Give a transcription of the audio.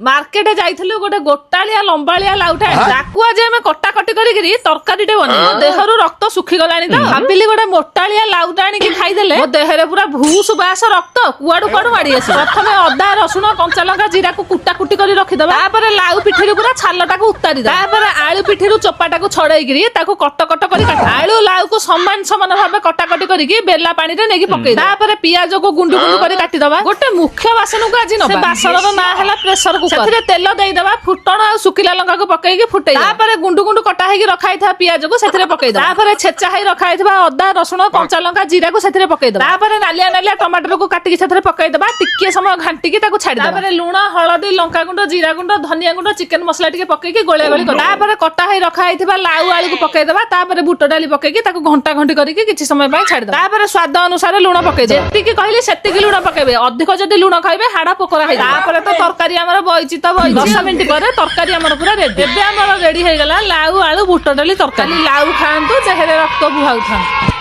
Market ଯାଇଥିଲୁ, ଗୋଟେ ଗୋଟାଳିଆ ଲମ୍ବାଳିଆ ଲାଉଟା ଆଣିଲୁ। ତାକୁ ଆଜି ଆମେ କଟାକଟି କରିକିରି ତରକାରୀଟେ ବନେଇବୁ। ମୋ ଦେହରୁ ରକ୍ତ ଶୁଖିଗଲାଣି ତ ଭାବିଲି ଗୋଟେ ମୋଟାଳିଆ ଲାଉଟା ଆଣିକି ଖାଇଦେଲେ ମୋ ଦେହରେ ପୁରା ଭୂସ ବାସ ରକ୍ତ କୁଆଡୁ କୁଆଡୁ ମାଡି ଆସିବ। ପ୍ରଥମେ ଅଦା, ରସୁଣ, କଞ୍ଚା ଲଙ୍କା, ଜିରାକୁ କୁଟା କୁଟି କରି ରଖିଦବା। ତାପରେ ଲାଉ ପିଠିରୁ ପୁରା ଛାଲଟାକୁ ଉତାରି ଦବା। ତାପରେ ଆଳୁ ପିଠିରୁ ଚୋପାଟାକୁ ଛଡେଇକିରି ତାକୁ କଟ କଟ କରି କାଟ। ଆଳୁ ଲାଉକୁ ସମାନ ସମାନ ଭାବେ କଟାକଟି କରିକି ବେଲା ପାଣିରେ ନେଇକି ପକେଇ, ତାପରେ ପିଆଜକୁ ଗୁଣ୍ଡୁ ଗୁଣ୍ଡୁ କରି କାଟିଦବା। ଗୋଟେ ମୁଖ୍ୟ ବାସନକୁ ଆଜି ନବା। ସେ ବାସନର ନାଁ ହେଲା ପ୍ରେସର କୁକର। ସେଥିରେ ତେଲ ଦେଇଦବା, ଫୁଟଣ ଆଉ ଶୁଖିଲା ଲଙ୍କାକୁ ପକେଇକି ଫୁଟେଇ, ତାପରେ ଗୁଣ୍ଡୁ ଗୁଣ୍ଡୁ କଟା ହେଇକି ରଖା ହେଇଥିବା ପିଆଜକୁ ସେଥିରେ ପକେଇଦବା। ତାପରେ ଛେଚା ହେଇ ରଖା ହେଇଥିବା ଅଦା, ରସୁଣ, କଞ୍ଚା ଲଙ୍କା, ଜିରାକୁ ସେଥିରେ ପକେଇଦବା। ତାପରେ ନାଲିଆ ନାଲିଆ ଟମାଟରକୁ କାଟିକି ସେଥିରେ ପକେଇଦବା। ଟିକିଏ ସମୟ ଘାଣ୍ଟିକି ତାକୁ ଛାଡିଦବା। ତାପରେ ଲୁଣ, ହଳଦୀ, ଲଙ୍କା ଗୁଣ୍ଡ, ଜିରା ଗୁଣ୍ଡ, ଧନିଆ ଗୁଣ୍ଡ, ଚିକେନ ମସଲା ଟିକେ ପକେଇକି ଗୋଳା ଗୋଳି କରି, ତାପରେ କଟା ହେଇ ରଖା ହେଇଥିବା ଲାଉ ଆଳୁକୁ ପକେଇଦବା। ତାପରେ ବୁଟ ଡାଲି ପକେଇକି ତାକୁ ଘଣ୍ଟା ଘଣ୍ଟି କରିକି କିଛି ସମୟ ପାଇଁ ଛାଡିଦବା। ତାପରେ ସ୍ୱାଦ ଅନୁସାରେ ଲୁଣ ପକେଇଦବା। ଯେତିକି କହିଲି ସେତିକି ଲୁଣ ପକେଇବେ। ଅଧିକ ଯଦି ଲୁଣ ଖାଇବେ, ହାଡ ପୋକରା ହେଇଯିବ। ତାପରେ ତ ତରକାରୀ ଆମର ବଇଛି ତ ବଇଛି। 10 ମିନିଟ ପରେ ତରକାରୀ ଆମର ପୁରା ରେଡି। ଏବେ ଆମର ରେଡି ହେଇଗଲା ଲାଉ ଆଳୁ ବୁଟ ଡାଲି ତରକାରୀ। ଲାଉ ଖାଆନ୍ତୁ, ଦେହରେ ରକ୍ତ ବୁହାଉଥାନ୍ତୁ।